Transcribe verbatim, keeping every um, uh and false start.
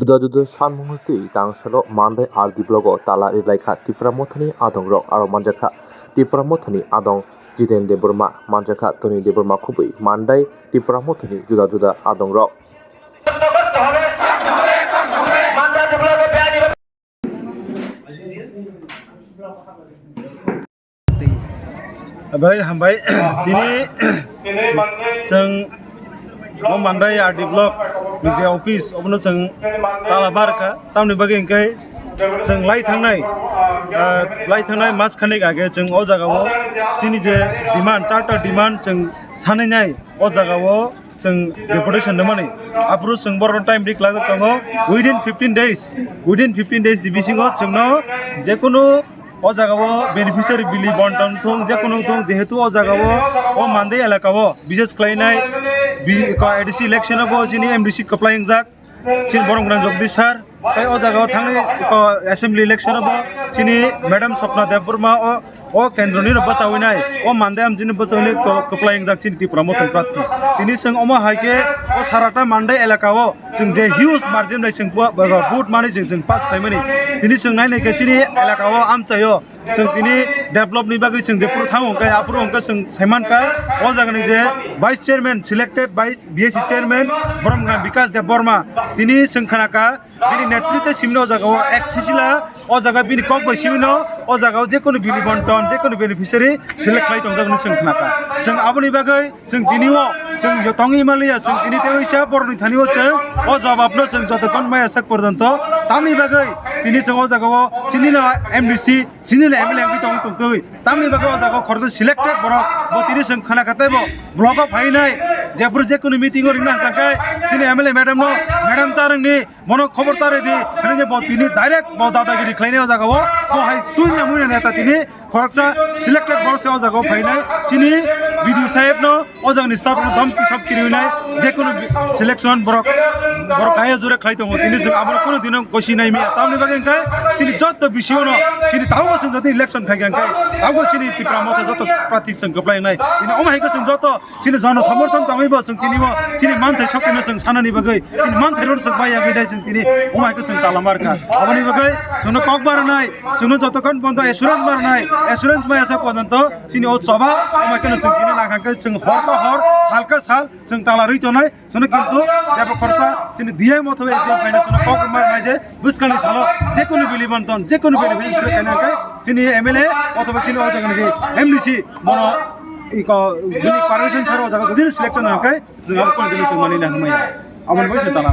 Juda juda sanmung twi tangsalo Mandai R D block o tala ri lai kha Tipra Mothani adong rok, aro manjakha Tipra Mothani adong Jiten Debbarma, manjakha Toni Debbarma khubui Mandai Tipra Mothani juda juda adong rok. Bai hambai, tini chwng o Mandai R D block ni je office, obono chwng tala bar kha, tamni bagwi hwnkhe chwng lai thangnai, ah, lai thangnai mas khanik age chwng o jaga o chini je demand, charta demand chwng sanai nai o jaga o chwng deputation rwmani. Aphuru chwng borokno time ri kwlajak tongo, within fifteen days, within fifteen days ni bisingo chwngno jekunu o jaga o beneficiary bili bonton thung, jekunu thung, jehetu o jaga o, o Mandai elaka o bises khlainai bi-, ko A D C election o bo chini M D C kwplai wngjak, chini borom gwnang Jagdish sir, tei o jaga o thangnai ko assembly election o bo chini Madam Swapna Debbarma o, o kendro ni rok bwchawi nai, o Mandai amchini bwchawi nai ko-, kwplai wngjak chini Tipra Mothani prarthi. Tini chwng omo hai khe o sarata Mandai elaka o chwng je huge margin bai chwng bo-, bo-, vote mani chwng, chwng pass khlaimani. Tini chwng nai nai khe chini elaka o amchai o chwng tini develop ni bagwi chwng jephuru thango hwnkhe aphuru hwnkhe chwng saimankha o jagani je vice chairman selected by B S C chairman borom gwnang Bikash Debbarma, tini chwng khnakha bini netritwe simino o jaga o ek sisila o jaga bini kok bai simino o jaga o jekunu bili bonton jekunu beneficiary select khlai tongjak hinwi chwng khnakha. Chwng aboni bagwi chwng tini o chwng yo tongwi manliya, chwng tini tei waisa borokni thani o chwng o jawab no chwng joto kon maya sak porjonto tamni bagwi tini chwng o jaga o chini no M D C chini no M L A wngwi tongwi tongtwi tamni bagwi o jaga o khoroksa selected borok bo tini chwng khna kha tei bo block o phainai jephuru jekunu meeting o rwna hwnkha khe chini M L A madam no madam ta rwngni bono khobor ta rwdi hinwi bo tini direct bo dadagiri khlainai o jaga o bo hai twi na mui na neta tini khoroksa selected borok se o jaga o phainai chini B D O saheb no o jagani staff no dom kisap kiriwi nai jekunu selection borok borok kaya jure khlai tongo tini chwng abono kunu dino gosi nai miya tamni bagwi hwnkhe chini joto B C O no chini tabuk chwng joto election khai kha hwnkhe tabuk chini Tipra Motha joto prarthi chwng kwplai nai tini omo hai khe chwng joto chini jono somorthon tangwi bo chwng tini bo chini manthai sokino chwng sanani bagwi chini manthai rok chwng bai yagwi dai chwng tini omo hai khe chwng tala mar kha aboni bagwi chwngno kok bar nai chwngno joto kon bondo assurance bar nai assurance bai asa porjonto chini o choba omo hai kheno chwng tini nangkha khe chwng hor to hor sal khe sal chwng tala rwi tonai chwngno kintu jebo khoroksa chini D M othoba S D M phaina chwngno kok mar nai je bwskangni salo jekunu bili bonton jekunu beneficiary khaina khe chini M L A othoba chini o jagani je M D C bono iko bini permission saro o jaga jodi selection nangkhe chwng abo kunu dino chwng mani na hwnmaya aboni bai chwng tala.